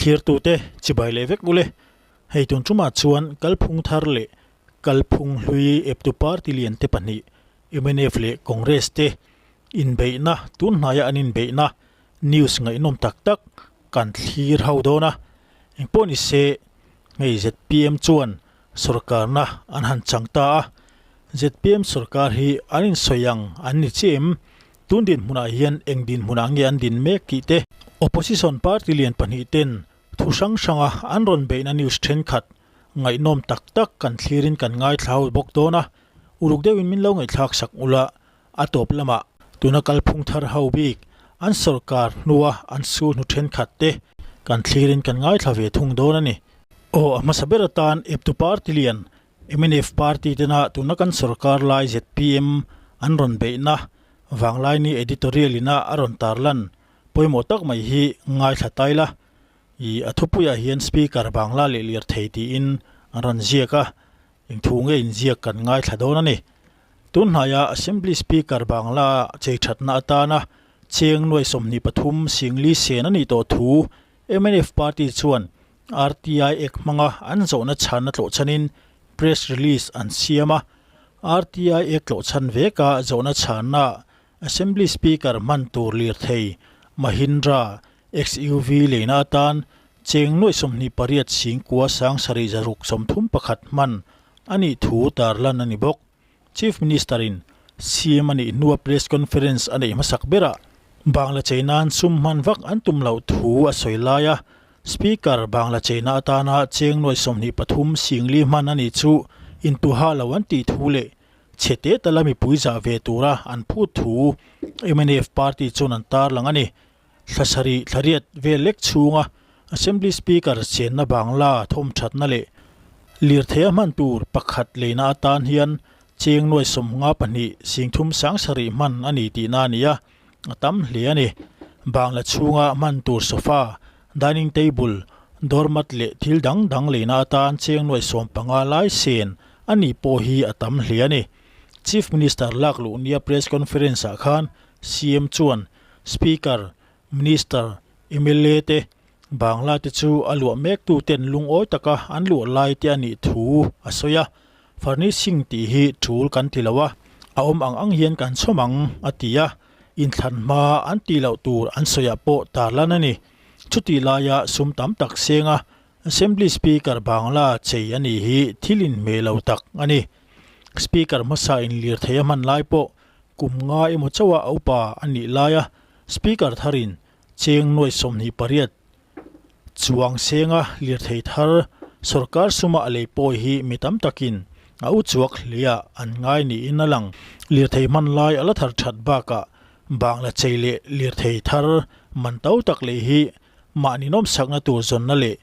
Thlirtute chibai leh vek ule. Hei tun tumah chuan kalphung thar leh kalphung hlui eptu party lian te pahnih mnf leh Congress te inbeihna tun hnaia an inbeihna news ngaihnawm tak tak kan thlir ho dawn a. Engpawh ni se hei zpm chuan sorkarna an han chang ta a. Zpm sorkar hi an insawi ang an ni chiah em? Tun dinhmunah hian eng dinhmunah nge an din mek tih te? Opposition party lian pahnih ten thu hrang hranga an rawn beihna news thenkhat ngaihnawm tak tak kan thlirin kan ngaithla bawk dawn a, uluk deuhin min lo ngaihthlak sak ula, a tawp lamah tuna kalphung thar ho bik an sorkar hnua an sul hnu thenkhat te kan thlirin kan ngaithla ve thung dawn a ni. Aw a hmasa ber atan eptu party lian mnf party tena tuna kan sorkar lai zpm an rawn beihna Vanglaini editorial ina a rawn tarlan pawimawh tak mai hi ngaithla tai la. I a thupuiah hian Speaker Bangla leh lirthei tiin an rawn ziak a, eng thu nge inziak kan ngaithla dawn a ni. Tun hnaia Assembly Speaker Bangla chei thatna atana cheng nuai 23 singli sen a nih tawh thu mnf party chuan RTI Act hmanga an zawhna chhanna tlawhchhanin press release an siam a. RTI Act tlawhchhan veka zawhna chhanna Assembly Speaker hman tur lirthei Mahindra XUV leina atan cheng nuaih 28 singkua sang sarih zaruk 31 hman a nih thu tarlan a ni bawk. Chief Minister in CM a nih hnua press conference a neih hmasak berah Bangla chei nan sum hman vak an tum loh thu a sawi lai a, Speaker Bangla cheina atana cheng nuaih 23 singli hman a nih chu intuha lo an tih thu leh chhe te tala mipui zah ve tura an phut thu mnf party chuan an tarlang a ni. Thla sarih thla riat vel lek chhunga Assembly Speaker chenna Bangla thawmthatna leh lirthei a hman tur pakhat leina atan hian cheng nuai 52 singthum sang sarih hman a ni tihna a ni a, a tam hle a ni. Bangla chhunga hman tur sofa, dining table, doormat leh thil dang dang leina atan cheng nuai 15 lai sen a nih pawh hi a tam hle a ni. Chief Minister lak luh nia press conference ah khan CM chuan Speaker, Minister, mla te Bangla te chu a luah mek tu ten lungawi taka an luah lai te a nih thu a sawi a, furnishing tih hi tul kan ti lo a, a awm ang ang hian kan chhawm ang a ti a, inthlan hma an tih loh tur an sawiah pawh tarlan a ni. Chutih laia sum tam tak senga Assembly Speaker Bangla chei a nih hi thil inhmeh lo tak a ni. Speaker hmasa inlirthei a hman lai pawh Kum nga emaw chauha a upa a nih laia Speaker tharin cheng nuai 28 chuang senga lirthei thar sorkar suma a lei pawi hi mi tam takin a u chuak hliah an ngai niin a lang. Lirthei hman lai a la thar that bakah Bangla chei leh lirthei thar man to tak leh hi mahni nawmsakna tur zawnna leh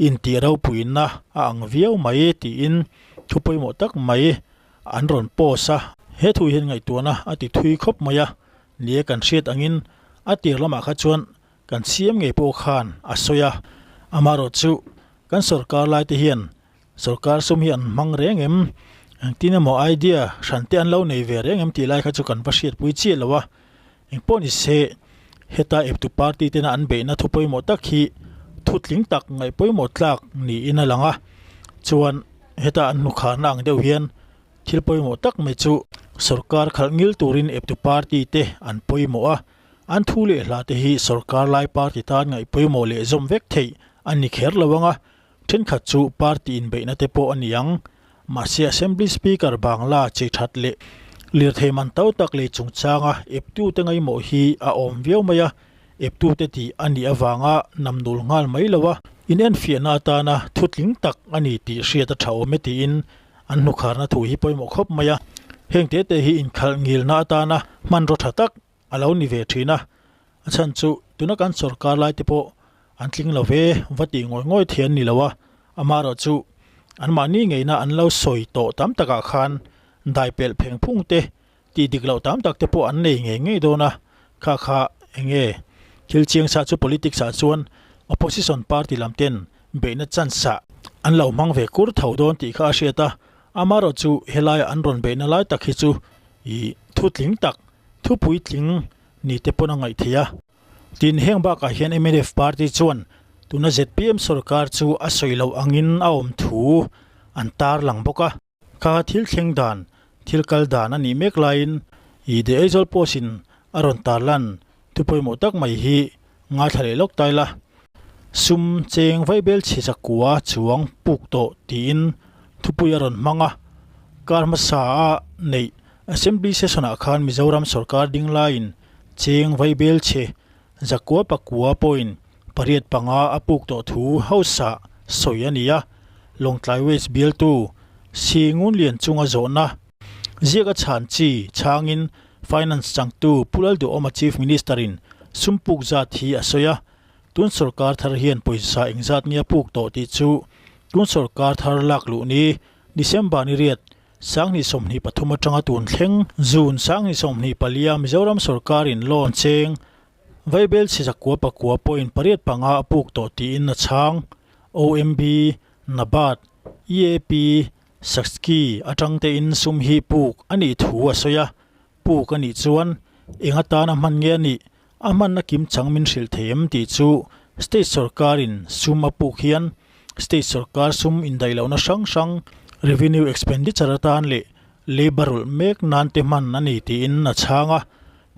intih ropuina a ang viau mai tiin thu pawimawh tak mai an rawn post a. He thu hian ngaihtuahna a ti thui khawp mai a, ni e kan hriat angin a tir lamah kha chuan kan siam ngei pawh khan a sawi a, amaherawh chu kan sorkar lai te hian sorkar sum hi an hmang reng em, engtin emaw idea hran te an lo nei ve reng em tih lai kha chu kan va hriatpui chiah lo a, engpawh ni se heta eptu party tena an beihna thu pawimawh tak hi thu tling tak ngaih pawimawh tlak niin a lang a, chuan heta an hnukharna ang deuh hian thil pawimawh tak mai chu sorkar khalh ngil turin eptu party te an pawimawh a, an thu leh hla te hi sorkar lai party tan ngaih pawimawh leh zawm vek theih a ni kher lo ang a, thenkhat chu party inbeihna te pawh a ni ang. Mahse Assembly Speaker Bangla chei that leh lirthei man to tak lei chungchanga eptute ngaimawh hi a awm viau mai a, eptute tih a nih avanga namnul nghal mai lo a, inenfiahna atana thutling tak a ni tih hriat a tha awm e tiin an hnukharna thu hi pawimawh khawp mai a. Heng te te hi inkhalh ngilna atana hmanraw tha tak a lo ni ve thin a, a chhan chu tuna kan sorkar lai te pawh an tling lo ve va tih ngawih ngawih thei an ni lo a, amaherawh chu anmahni ngeina an lo sawi tawh tam takah khan daipelh pheng phung te tih dik loh tam tak te pawh an nei ngei ngei dawn a, kha kha eng nge thil chiang sa chu politics ah chuan opposition party lam ten beihna chance ah an lo hmang ve kur tho dawn tih kha a hriat a, amaherawh chu helai an rawn beihna lai tak hi chu ih thu tling tak thu puitling ni te pawn a ngaih theih a. Tin, heng bakah hian mnf party chuan Tuna zpm sorkar chu a sawi loh angin a awm thu an tarlang bawk a. Kha thil thleng dan, thil kal dan a nih mek laiin i The Aizawl Post in a rawn tarlan thu pawimawh tak mai hi ngaithla leh lawk ta ila. Sum cheng vaibel chhe zakua chuang puk tawh tiin thupui a rawn hmang a. Kar hmasa a neih Assembly session ah khan Mizoram sorkar ding laiin cheng vaibel chhe zakua pakua pawhin 85 a puk tawh thu House-ah sawi a ni a, Lawngtlai West bialtu Si Ngunlian chunga zawhna ziak a chhan chi chhangin Finance changtu Pu Lalduhawma Chief Minister-in sum puk zat hi a sawi a, tun sorkar thar hian pawisa engzat nge a puk tawh tih chu tun sorkar thar lak luh ni December ni riat 2023 atanga tun thleng June 2024 a Mizoram sorkarin loan cheng Vaibel chhe zakua pakua pawhin 85 a puk tawh tiin a chhang. OMB, NABARD, EAP, Sakski atang tein sum hi puk a nih thu a sawi a. Puk a nih chuan eng atana hman nge a nih, a hmanna kim chang min hrilh thei em tih chu state sorkarin sum a puk hian state sorkar sum indaih lohna hrang hrang revenue expenditure atan leh labour rulh mek nan te hman a ni tiin a chhang a.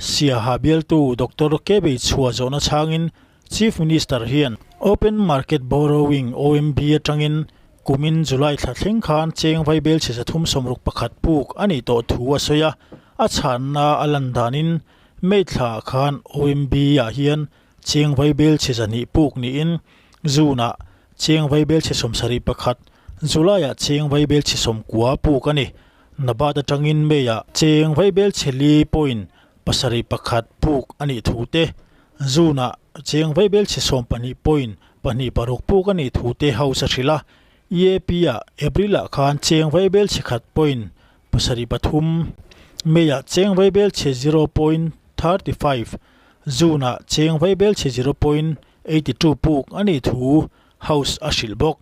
Siaha bialtu Doctor Kebei chhuah zawhna chhangin Chief Minister hian Open Market Borrowing, OMB, atangin kumin July thla thleng khan cheng vaibel chhe 361 puk a nih tawh thu a sawi a, a chhanna a lan danin May thlaah khan OMB-ah hian cheng vaibel chhe 200 puk niin June-ah cheng vaibel chhe 71, July-ah cheng vaibel chhe 90 puk a ni. Nabat atangin May-ah cheng vaibel chhe li point 71 puk a nih thu te, June-ah cheng vaibel chhe 12 point pahnih paruk puk a nih thu te House a hrilh a. EAP-ah April-ah khan cheng vaibel chhe khat point 73, May-ah cheng vaibel chhe zero point 35, June-ah cheng vaibel chhe zero point 82 puk a nih thu House a hrilh bawk.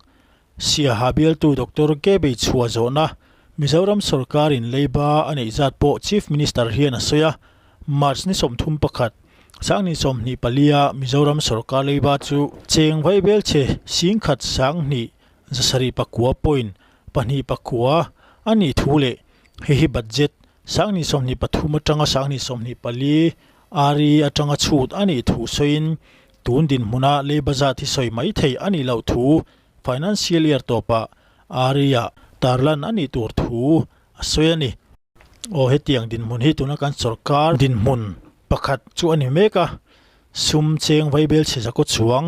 Siaha bialtu Doctor Kebei chhuah zawhna Mizoram sorkarin leiba a neih zat pawh Chief Minister hian a sawi a, March ni 31, 2024 a Mizoram sorkar leiba chu cheng vaibel chhe 10,000 sang hnih 709 point pahnih pakua a nih thu leh hei hi budget 2023 atanga 2024 RE atanga chhut a nih thu sawiin Tun dinhmuna leiba zat hi sawi mai theih a nih loh thu Financial Year tawpah RE-ah tarlan a nih tur thu a sawi a ni. Aw hetiang dinhmun hi tuna kan sorkar dinhmun pakhat chu a ni mek a, sum cheng vaibel chhe zakaw chuang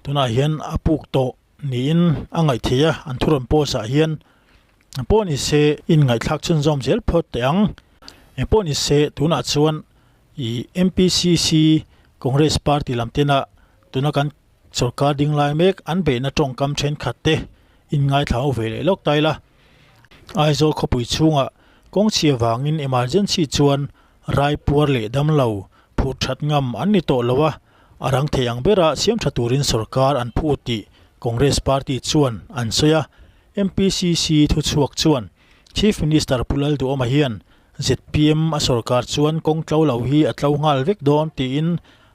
tunah hian a puk tawh niin a ngaih theih a, an thurawn post ah hian pawh ni se inngaihthlak chhunzawm zel phawt teh ang. Engpawh ni se tunah chuan I MPCC, Congress party lam tena tuna kan sorkar ding lai mek an beihna tawngkam thenkhat te inngaithla ho ve leh lawk ta ila. Aizawl khawpui chhungah kawngchhia vangin emergency chuan raipuar leh damlo phur that ngam an ni tawh lo a, a rang thei ang bera siam tha turin sorkar an phut tih Congress party chuan an sawi a. MPCC thuchhuak chuan Chief Minister Pu Lalduhawma hian zpm a sorkar chuan kawng tlo lo hi a tlo nghal vek dawn tiin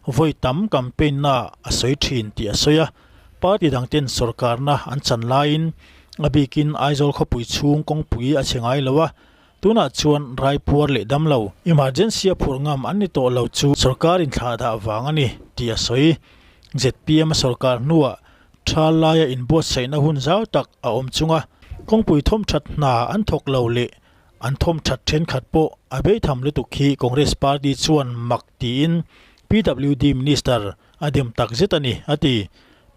vawi tam campaign na a sawi thin tih a sawi a. Party dang ten sorkarna an chan laiin a bikin Aizawl khawpui chhung kawngpui a chhe ngai lo a, tunah chuan raipuar leh damlo, emergency a phurh ngam an ni tawh lo chu sorkar inthlahdah vang a ni tih a sawi. Zpm a sorkar hnuah Thal laia inbuatsaihna hun zau tak a awm chunga kawngpui thawmthat hna an thawk lo leh an thawmthat thenkhat pawh a beitham lutuk hi Congress party chuan mak tiin PWD Minister a dem tak zet a ni, a ti.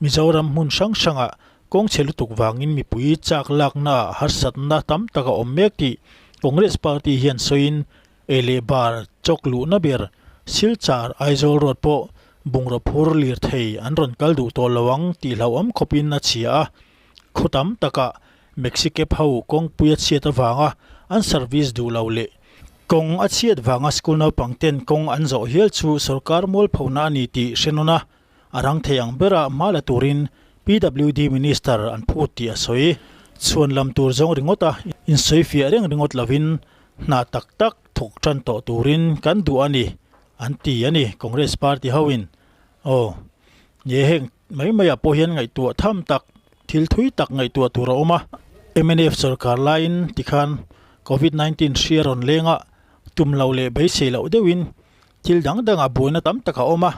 Mizoram hmun hrang hrangah kawng chhe lutuk vangin mipui chak laknaah harsatna tam tak a awm mek tih Congress party hian sawiin Ei leh bar chawk luhna ber Silchar Aizawl Road pawh bungraw phur lirthei an rawn kal duh tawh lo ang tih hlauhawm khawpin a chhia a. Khaw tam takah Maxi Cab ho kawngpui a chhiat avanga an service duh lo leh kawng a chhiat vanga school naupang ten kawng an zawh hial chu sorkar mualphona a ni tih hre nawn a, a rang thei ang bera hma la turin PWD Minister an phut tih a sawi. Chhuan lam tur zawng ringawt a insawifiah reng ringawt lovin Hna tak tak thawk tan tawh turin kan duh a ni, an ti a ni Congress party hoin. Aw, ni e heng mai maiah pawh hian ngaihtuah tham tak, thil thui tak ngaihtuah tur a awm a. Mnf sorkar laiin tikhan Covid 19 hri a rawn leng a, tum lo leh beisei loh deuhin thil dang dangah buaina tam tak a awm a.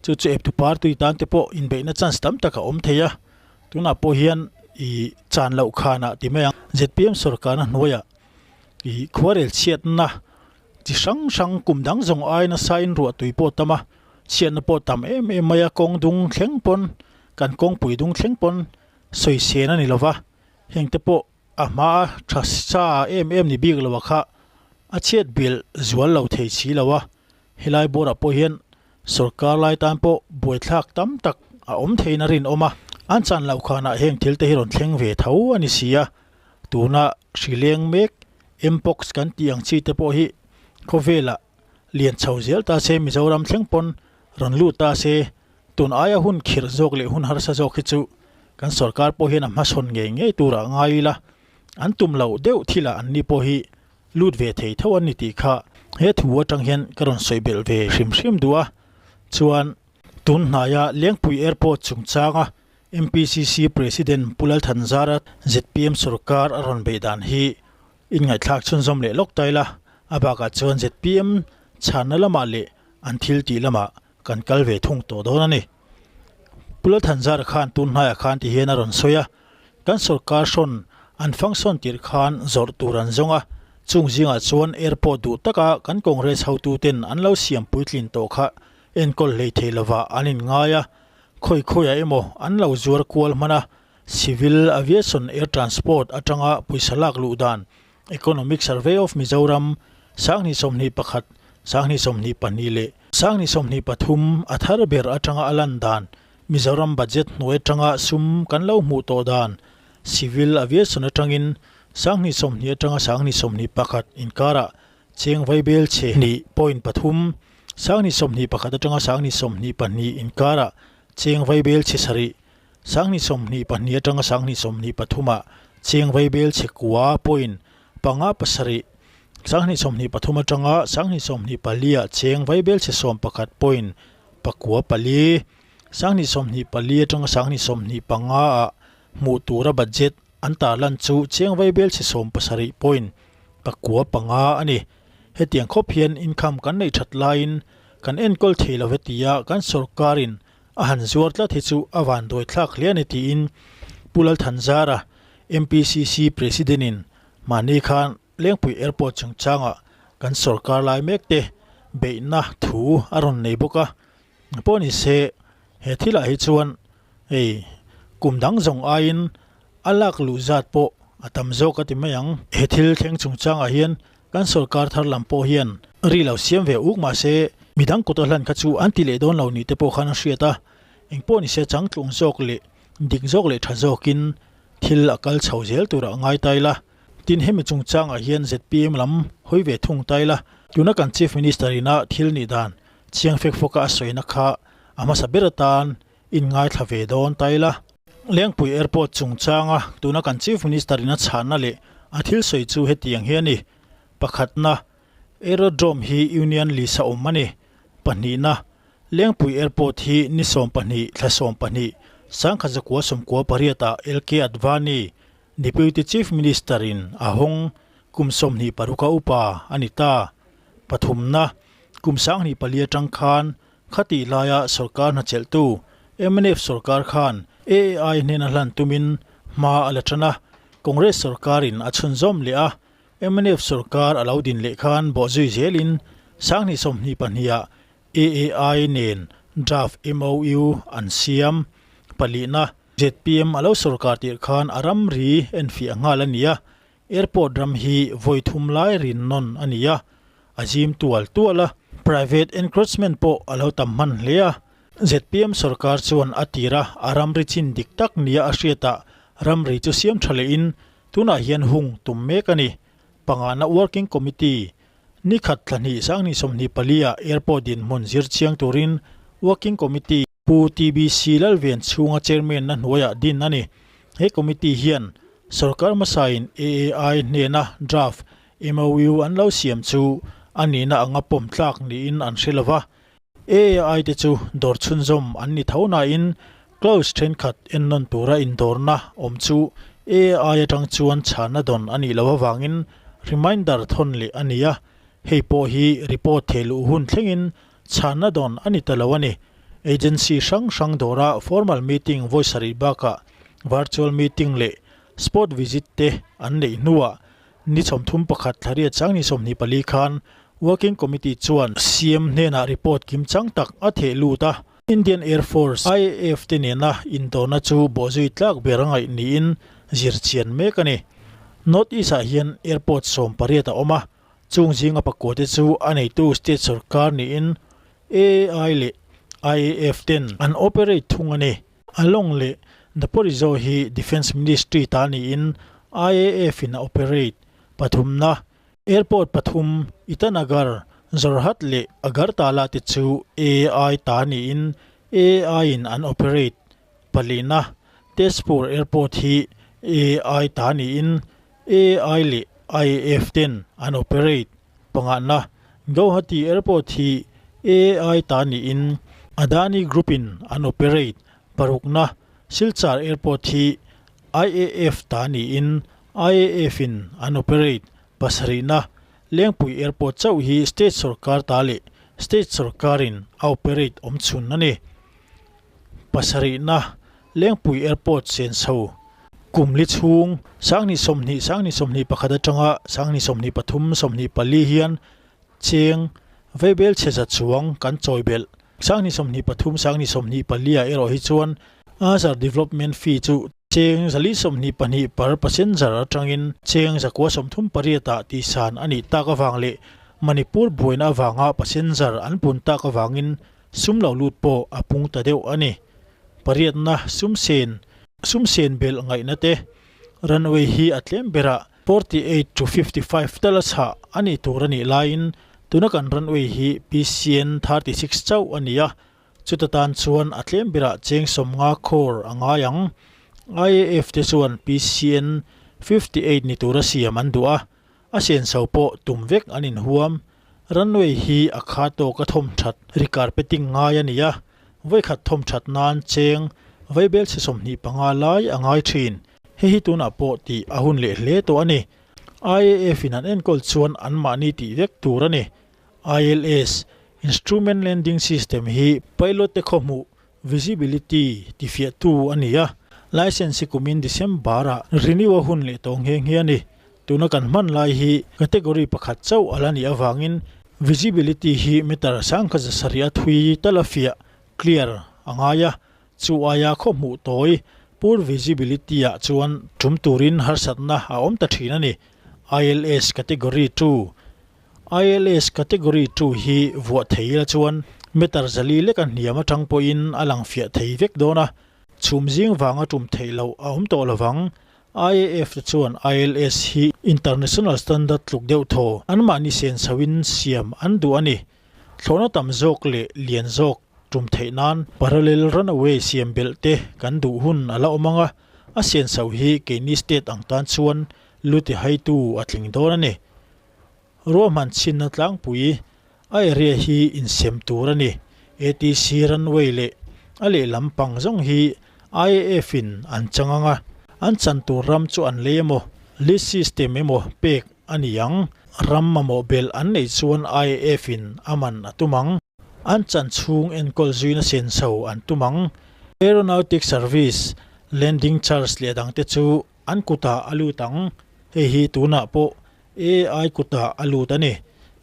Chu chu eptu party tan te pawh inbeihna chance tam tak a awm thei a. Tunah pawh hian ih chan loh khanah ti mai ang. Zpm sorkarna hnuaiah ih khuarel chhiatna chi hrang hrang kum dang zawng ai nasa in ruah tui pawh a tam a, chhiatna pawh a tam em em mai a, kawng dung thleng pawn kan kawngpui dung thleng pawn sawi sen a ni lova, heng te pawh a hmaa tha sa em em ni bik lo a kha a chhiat bil zual lo thei si lo a, helai bawrah pawh hian sorkar lai tan pawh buaithlak tam tak a awm theiin a rinawm a, an chan loh khanah heng thil te hi rawn thleng ve tho a ni si a, tuna hri leng mek mpox kan tih ang chi te pawh hi khawvelah lian chho zel ta se Mizoram thleng pawn rawn lut ta se tun aia hun khirh zawk leh hun harsa zawk hi chu kan sorkar pawh hian a hmasawn ngei ngei turah ngai ila an tum loh deuh thilah an ni pawh hi lut ve thei tho an ni tih kha he thu atang hian ka rawn sawi belh ve hrim hrim duh a chuan tun hnaia Lengpui Airport chungchanga MPCC President Pu Lalthanzara zpm sorkar a rawn beih dan hi inngaihthlak chhunzawm leh lawk ta ila a bakah chuan zpm chhanna lamah leh an thil tih lamah kan kal ve thung tawh dawn a ni. Pu Lalthanzara khan tun hnaiah khan ti hian a rawn sawi a, kan sorkar hrawn an function tirh khan zawrh tur an zawng a, chung zingah chuan airport duh taka kan Congress hotuten an lo siam puitlin tawh kha enkawl hlei thei lovah an inngai a, khawi khawiah emaw an lo zuar kual hman a, Civil Aviation Air Transport atanga pawisa lak luh dan Economic Survey of Mizoram, 2021, 2022 leh 2023 a thar ber atanga a lan dan, Mizoram budget hnuai atanga sum kan lo hmuh tawh dan, Civil Aviation atangin 2020 atanga 2021 inkarah cheng vaibel chhe hnih point pathum, 2021 atanga 2022 inkarah cheng vaibel chhe sarih, 2022 atanga 2023 ah cheng vaibel chhe kua point panga pasarih, 2023 atanga 2024 ah cheng vaibel chhe 11 point pakua pali, 2024 atanga 2025 ah hmuh tura budget an tarlan chu cheng vaibel chhe 17 point pakua panga a ni. Hetiang khawp hian income kan neih that laiin kan enkawl thei lo hetia kan sorkarin A han zuar tlat hi chu a vanduai thlak hle a ni tiin Pu Lalthanzara, MPCC President-in mahni khan Lengpui Airport chungchangah kan sorkar lai mek te beihna thu a rawn nei bawk a. Pawh ni se he thilah hi chuan hei kum dang zawng aiin a lak luh zat pawh a tam zawk a ti mai ang. He thil thleng chungchangah hian Kan sorkar thar lam pawh hian ri lo siam ve uk mahse midang kut a hlan kha chu an ti leh dawn lo nih te pawh khan a hriat a, engpawh nise changtlung zawk leh dik zawk leh tha zawkin thil a kal chho zel turah ngai ta ila. Tin hemi chungchangah hian zpm lam hawi ve thung ta ila, tuna kan Chief Minister ina thil nih dan chiang fek fawka a sawina kha a hmasa ber atan inngaithla ve dawn ta ila. Lengpui Airport chungchanga tuna kan Chief Minister in a chhanna leh a thil sawi chu hetiang hi a ni. Pakhatna, Aerodrome hi Union List a awm a ni. Pahnihna, Lengpui Airport hi ni 12 thla 12, 1998 ah LK Advani, Deputy Chief Minister in a hawng kum 26 a upa a ni ta. Pathumna, kum 24 atang khan Khatih laia sorkar hnachelhtu mnf sorkar khan AAI hnena hlan tumin hma a la tan a, Congress sorkarin a chhunzawm leh a, mnf sorkar a lo din leh khan bawhzui zelin 2022 ah AAI nen draft MOU an siam. Palihna, zpm a lo sorkar tirh khan a ramri enfiah nghal a ni a, Airport ram hi vawi thum lai rin nawn a ni a, a zim tual tual a, private encroachment pawh a lo tam hman hle a. Zpm sorkar chuan a tir a, a ramri chin dik tak nia a hriatah ramri chu siam tha lehin tunah hian hung tum mek a ni. Pangana Working Committee ni khat thla hnih 2024 ah airport dinhmun zir chiang turin Working Committee, Pu TBC Lalven chhunga Chairman na hnuaiah din a ni. He committee hian sorkar hmasain AAI hnena draft MOU an lo siam chu a nihna anga pawm tlak niin an hre lova. AAI te chu dawr chhunzawm an ni tho nain Clause thenkhat ennawn tura indawrna awm chu AI atang chuan chhanna dawn a nih loh avangin reminder thawn leh a ni a, hei pawh hi report theh luh hun thlengin chhanna dawn a ni ta lo a ni. Agency hrang hrang dawra formal meeting vawi sarih bakah virtual meeting leh spot visit te an neih hnuah Ni 31 thlariat chang ni 24 khan Working Committee chuan CM hnenah report kim chang tak a theh lut a. Indian Air Force, IAF, te nena indawrna chu bawhzui tlak ber a ngaih niin zir chian mek a ni. North East-ah hian airport 18 a awm a, chung zinga pakua te chu a neitu state sorkar niin AAI leh IAF ten an operate thung a ni. Along leh Daporizo hi Defence Ministry ta niin IAF in a operate. Pathumna, Airport pathum, Itanagar, Jorhat leh Agartala te chu AI ta niin AI in an operate. Palina, Tezpur Airport hi AI ta niin AI leh IAF ten an operate. Pangana, Gauhati Airport hi AI ta niin Adani Group in an operate. Parukna, Silchar Airport hi IAF ta niin IAF in an operate. Pasarihna, Lengpui Airport chauh hi state sorkar ta leh state sorkarin a operate awm chhun a ni. Pasarihna, Lengpui Airport senso kum li chhung 2020, 2021 atanga 2023, 24 hian cheng veibel chhe za chuang kan chawi belh. 2023, 2024 ah erawh hi chuan Azar Development Fee chu cheng 422 per passenger atangin cheng 938 ah tihsan a nih tak avang leh Manipur buaina avanga passenger an pun tak avangin Sum lo lut pawh a pung ta deuh a ni. Pariatna sum sen, sum sen belh ngaihna te, runway hi a tlem berah 48 to 55 tal a chhah a nih tur a nih laiin tuna kan runway hi PCN 36 chauh a ni a, chuta tan chuan a tlem berah cheng 50 crore a ngai ang. IAF te chuan PCN 58 ni tura siam an duh a, A senso pawh tum vek an inhuam. Runway hi a kha tawk a thawm that ri carpeting ngai a ni a, vawikhat thawm that nan cheng vaibel chhe 25 lai a ngai thin. Hei hi tunah pawh tih a hun leh hle tawh a ni. IAF in an enkawl chuan anmahni tih vek tur a ni. ILS, Instrument Landing System, hi pilot te khawhmuh Visibility tifiahtu a ni a, licence hi kumin December-ah renew a hun leh tawh nghe nghe a ni. Tuna kan hman lai hi category pakhat chauh a la nih avangin visibility hi meter 1100 a thui tal a fiah, clear, a ngai a, chu aia khaw hmuh tawi, poor visibility-ah chuan tum turin harsatna a awm ta thin a ni. ILS category 2. ILS Category 2 hi vuah thei ila chuan meter 400 leka hniam atang pawhin a lang fiah thei vek dawn a, chhum zing vanga tum theih loh a awm tawh lovang. IAF te chuan ILS hi international standard tluk deuh thaw anmahni sen chhoin siam an duh a ni. Thlawhna tam zawk leh lian zawk tum theih nan parallel runaway siam belh te kan duh hun a la awm ang a, a sen chho hi keini state ang tan chuan lu tihaitu a tling dawn a ni. Ruahman chhinna tlangpui a area hi insem tur a ni. ATC runway leh a lehlam pang zawng hi IAF in an chang ang a, an chan tur ram chu an lei emaw, lease system emaw pek a ni ang. Ram mamawh belh an neih chuan IAF in a man a tum ang. An chan chhung enkawl zuina senso an tum ang. Aeronautic service, landing charge leh dangte chu an kutah a lut ang. Hei hi tunah pawh AI kutah a lut a ni.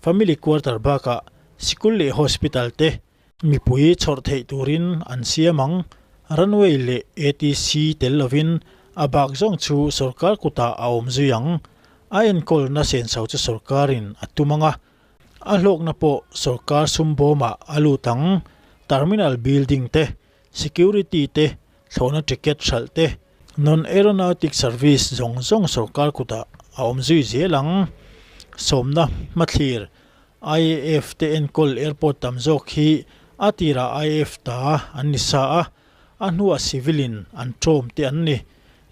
Family quarter bakah sikul leh hospital te mipui chhawrh theih turin an siam ang. Runway leh ATC tel lovin a bak zawng chu sorkar kutah a awm zui ang. A enkawlna senso chu sorkarin a tum ang a, a hlawkna pawh sorkar sum bawmah a lut ang. Terminal building te Security te, thlawhna ticket hralh te, non-aeronautic service zawng zawng sorkar kutah a awm zui zel ang. Sawmna hmathlir, IAF te enkawl airport tam zawk hi a tirah IAF ta an ni sa a, a hnuah civil in an ṭawm te an ni.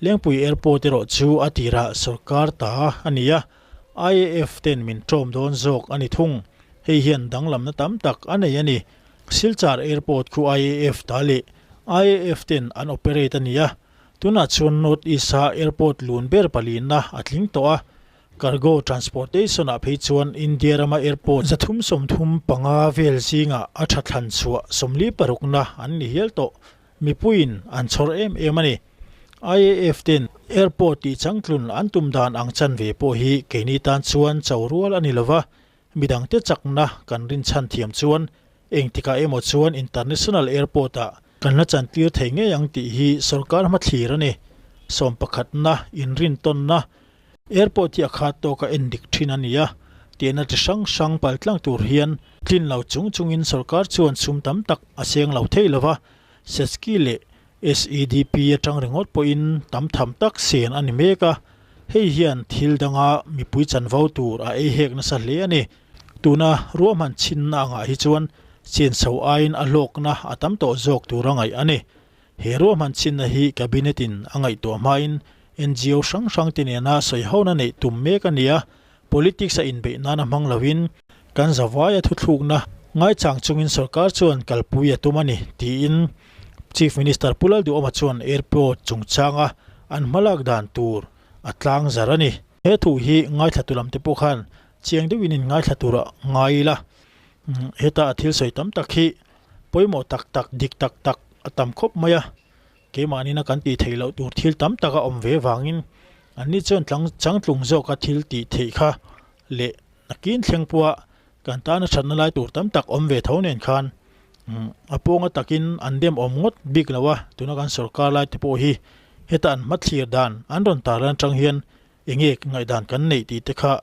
Lengpui airport erawh chu a tirah sorkar ta a ni a, IAF ten min ṭawm dawn zawk a ni thung. Hei hian danglamna tam tak a nei a ni. Silchar Airport khu IAF ta leh IAF ten an operate a ni a, tunah chuan North East-a airport lun ber palina a tling tawh a, cargo transportation-ah phei chuan India rama airport 335 vel zingah a tha thlan chhuah 46na an ni hial tawh. Mipuiin an chhawr em em a ni. IAF ten airport tih changtlun an tum dan ang chanve pawh hi keini tan chuan cho rual a ni lova, midangte chakna kan rinchhan thiam chuan engtikah emaw chuan international airport ah kan la chantir thei ngei ang tih hi sorkar hmathlir a ni. Sawmpakhatna inrintawnna airport hi a khat tawka endik thin a ni a, tihna chi hrang hrang paltlang tur hian tlin lo chung chungin sorkar chuan sum tam tak a seng lo thei lova, Setski leh SEDP atang ringawt pawhin tam tham tak sen a ni mek a, hei hian thil danga mipui chanvo tur a ei hek nasa hle a ni. Tuna ruahman chhinna angah hi chuan chenchho aiin a hlawkna a tam tawh zawk tur a ngaih a ni. He ruahman chhinna hi Cabinet in a ngaihtuah hmain NGO hrang hrang te nena sawihona neih tum mek a ni a, Politics a inbeih nana hmang loin kan zavaia thuthlukna ngaichang chungin sorkar chuan kalpui a tum a ni, tiin Chief Minister Pu Lalduhawma chuan airport chungchanga an hmalak dan tur a tlang zar a ni. He thu hi ngaithlatu lamte pawh khan chiang deuhin in ngaithla tura ngai ila, heta a thil sawi tam tak hi pawimawh tak tak, dik tak tak a tam khawp mai a. Keimahnin a kan tih theih loh tur thil tam tak a awm ve vangin anni chuan tlang changtlung zawka thil tih theih kha leh nakin thleng pawha kan tana thatna lai tur tam tak awm ve tho nen khan a pawnga takin an dem awm ngawt bik lo a, tuna kan sorkar lai te pawh hi heta an hmathlir dan an rawn tarlan atang hian enge ngaihdan kan neih tih te kha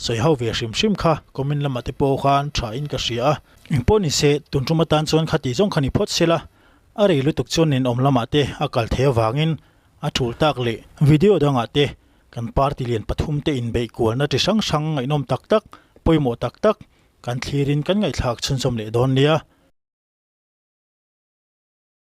sawi ho ve hrim hrim kha comment lamah te pawh khan tha in ka hria a. Engpawh ni se tun tum atan chuan kha tih zawng kha ni phawt sela A rei lutuk chuan ninawm lamah te a kal thei avangin a tul tak leh video dangah te kan party lian pathum te inbeih kualna chi hrang hrang ngaihnawm tak tak, pawimawh tak tak kan thlirin kan ngaihthlak chhunzawm leh dawn nia.